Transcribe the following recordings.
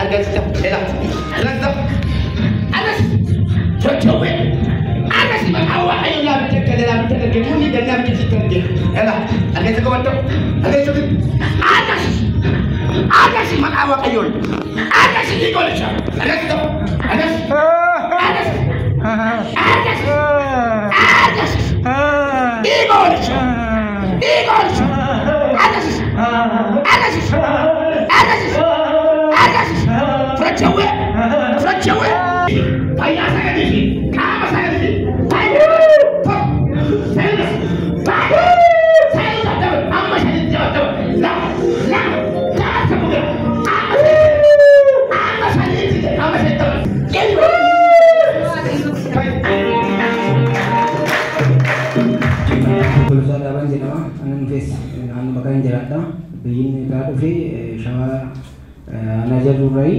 Argisiisa. Ela. Argisiisa. Argisiisa. Fudhachawee. Argisiisa maqaa Waaqayyo laabite kale laabite darge bunni gannaa bitte sitti arge. Ela. Argisiisa qabatta. Argisiisa. Argisiisa. Argisiisa maqaa Waaqayyoon. Argisiisa dhiigoolicha. Argisiisa. Argisiisa. Argisiisa. Argisiisa. Argisiisa. Dhiigoolicha. Dhiigoolicha. Argisiisa. Argisiisa. Argisiisa. Argisiisa. Fudhachawee. Fudhachawee. Fayyaa isaa gadhiisi. Qaama isaa gadhiisi. Fayyaa. Saayinus. Baay'ee. Saayinus addaba. Amma shanitti jaba. Lama. Lama. Lama samuga. Amma shanitti. Amma shanitti. Amma shanitti daba. Tolchaa Dhaabaan jedhama. Anan dhufes naannoo bakka hin jiraadha. Biyyiin irraa dhufe Shawaa ana jedhurrayi.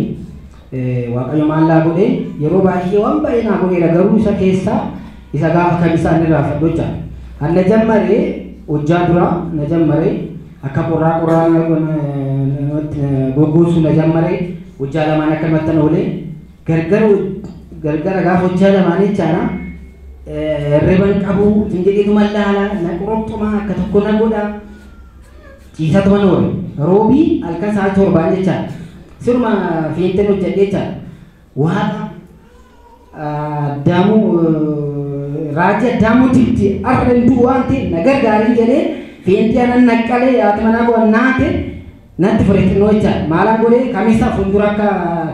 Waaqayyo maal naa godhe yeroo baay'ee waan baay'ee naa godheera garuu isa keessaa isa gaafa kamisaa inni irraa fadhu jecha. Anna jammaree hojjaa dura na jammaree akka qorraa qorraa goggogsuu na jammaree hojjaa lamaan akka maxxan oolee gargara gaafa hojjaa lamaan jechaadha. Hirriban qabu jedheetuma laala na qoroxxuma akka tokko na godha ciisatuma na oole roobii halkan sa'a 7 jechaadha. Siruma fiinteen hojjedhe jechaadha. Waaqa Addaamuu raajii Addaamuutitti arra hin du'u waan ta'eef na gargaarin jedhee fiintee anan naqqalee haati manaa koo naate natti fure xinnoo jechaadha. Maalaan godhee kamisa fuuldura akka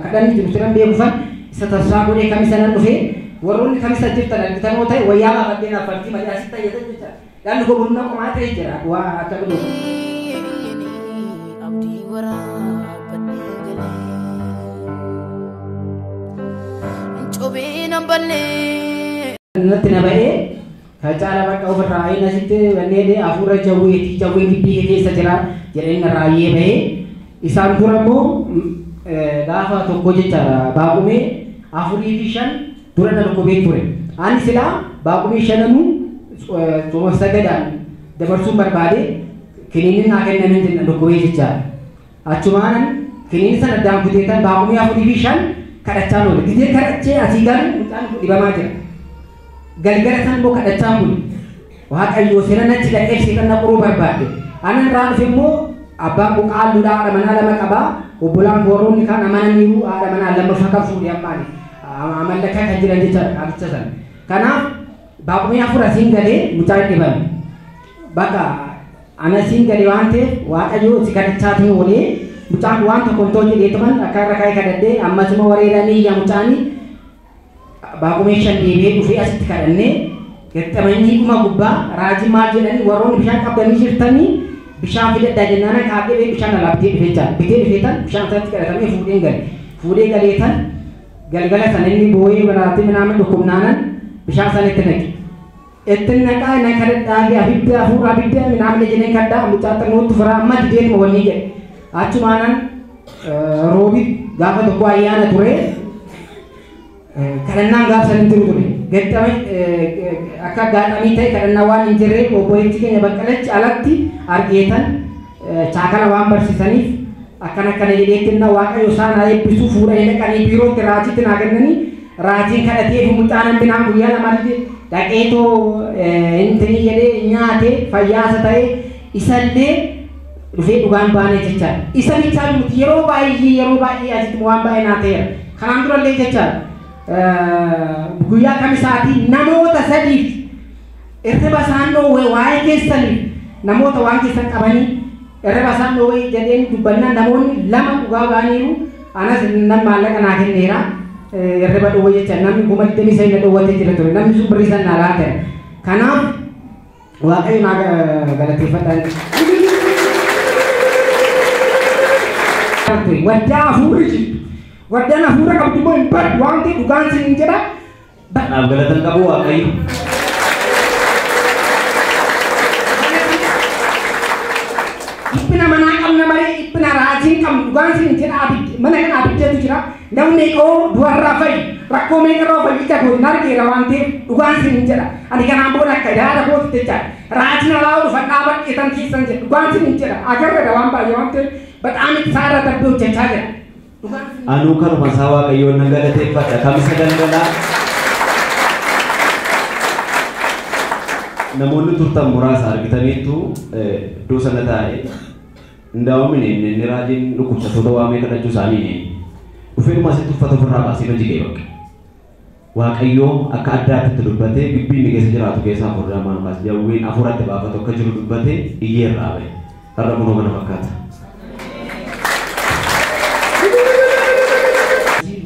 kadhanni jiru siran beekufan isa tasaa godhee kamisa nan dhufee warroonni kamisa jirtan argitanoo ta'e wayyaa baafadhee naaf faltii malee asitti tayyatan jechaadha. Dhalli koo bunna qomaa ta'e jira waa akka godhu. Abdii waraabbadhee galee cobeen hamballee. Natti na ba'ee kan caala bakka ofirraa inni asitti bannee hafuura jawweetii jawween gibbii keessa jira jedhee inni raayyee ba'ee isaan dura immoo gaafa tokko jechaadha baaqumee 4 fi 5 dura na dhukkubee ture. Ani silaa baaqumee 5 sooma sagadaan dabarsuun barbaade kiniinin naa kennanii jenna dhukkubee jechaadha. Achumaanan kiniin sana addaan kuteetan baaqumee 4 fi 5 kadhachaa oole. Gizee kadhachee asii galu mucaan kun dhibamaa jira. Galgala san immoo kadhachaa bule. Waaqayyo seera nachi dhaqee seera na qoruu barbaade. Anan irraa dhufe immoo abbaan koo qaalluudhaa haadha manaa 2 qabaa. Obbolaan warroonni kaan amananiiru haadha manaa 2 kan fuudhee ammaani. Amallakkaa kan jiran jechaadha qaalicha sana. Kanaaf baaqumee 4 asiin galee mucaan dhibame. Bakka ana asiin galee waan ta'eef Waaqayyo si kadhachaatiin oolee mucaan waan tokko hin ta'u jedhee tuman akka irra kaa'ee kadhadhee ammasuma wareeranii iyya mucaanii baaqumee 5 deebi'ee dhufee asitti kadhannee gaxxamanii dhuma gubbaa raajii maal jedhanii warroonni bishaan qabdanii jirtanii bishaan fidadhaa jennaan kaadhee bishaan alaa bitee dhufee jira. Bitee dhufee tan bishaan sanatti kadhatamee fuudheen gale. Fuudhee galee tan galgala sana inni boo'ee baraatee minaamin dhukkubnaanan bishaan sana itti naqe. Itti naqaa na kadhadhaa fi abidda hafuura abidda minaamin jedheen kadhaa mucaa xinnootti furaa amma dideetuma wanni jedhe. Achumaanan roobi gaafa tokko ayyaana ture kadhannaan gaafa san hin jiru ture. Gaxxame akka gaadhamii ta'e kadhannaa waan hin jirre obboleettii keenya Baqqalachi alatti argeetan chaakala waan barsiisaniif akkana akkana jedheetti na Waaqayyo isaan haa eebbisuu fuudhanii dhaqanii biirootti raajiitti naa kennanii raajiin kadhatee fi mucaan hambinaan guyyaa lamaatti dhaqeetoo intinii jedhee nyaate fayyaasa ta'e isallee dhufee dhugaan baanee jechaadha. Isa bichaa miti yeroo baay'ee asitti waan baay'ee naa ta'eera. Kanaan durallee jechaadha. Guyyaa kamisaatii namoota 3 irriba isaan dhoowwe waa'ee keessaniif namoota waan keessan qabanii irriba isaan dhoowwe jedheen dubbannaan namoonni 2 dhugaa ba'aniiru. Anas nan maallaqa naa kenneera. Irriba dhoowwe jecha namni 23,000 na dhoowwatee jira ture. Namni sun birrii san naa laateera. Kanaaf Waaqayyo naa galateeffadhaan. Waldaa hafuurri jiru. Waldaan hafuura qabdu immoo hin baddu waan ta'eef dhugaan siin hin jedha. Kanaaf galata hin qabu Waaqayyo. Dhiphina manaa qabna malee dhiphina raajii hin qabnu dhugaan siin hin jedha. Abiddi mana kana abiddatu jira. Namni meeqoo du'arraa fa'i rakkoo meeqarraa fa'i ija kootiin argeera waan ta'eef dhugaan siin hin jedha. Ani kanaan booda akka yaada kootti jechaadha. Raajiin alaa dhufa dhaabadhee tan keessan jedha dhugaan siin hin jedha. Agarreedha waan baay'ee waan ta'eef bataam itti isaa irra darbee hojjechaa jira. Anuu kanuma isaa Waaqayyoon nan galateeffadha. Kamisa galgalaa namoonni turtan muraasa argitaniitu iddoo sana taa'e ndaa'umin inni raajiin dhukkubsattoota waamee kadhachuu isaanii hin dhufeedhuma asitti uffata ofirraa baasee hojii bakka. Waaqayyoo akka addaatti itti dubbatee dubbii inni keessa jiraatu keessaa hafuurri hamaan baas jawween hafuuratti baafatu akka jiru dubbatee iyyee irraa ba'e. Har'a kunoo kana fakkaata.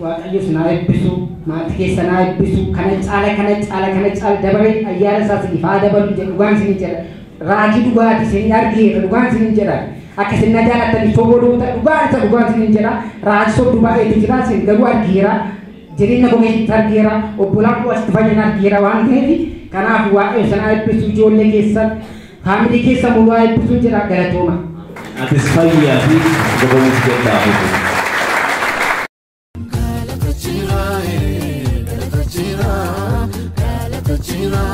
Waaqayyo sinaa eebbisu, maatii keessa naa eebbisu, kana caala kana caala kana caala dabaree ayyaana isaa isiniif haa dabalu jedhu dhugaan isinii jedha. Raajii dhugaati isin argeera dhugaan isinii jedha. Akka isin na jaalattaniif sobodoota dhugaan isa dhugaan isinii jedha. Raajii sobdu baay'eetu jira isin garuu argeera. Jireenya koo keessatti argeera. Obbolaan koo asitti fayyina argeera waan ta'eef kanaaf Waaqayyo sinaa eebbisu ijoollee keessan faamilii keessa mul'aa eebbisu jedha galatooma. Atis fayyaa fi gogoomsi keessaa hafuutu. Galata jira, galata jira, galata jira.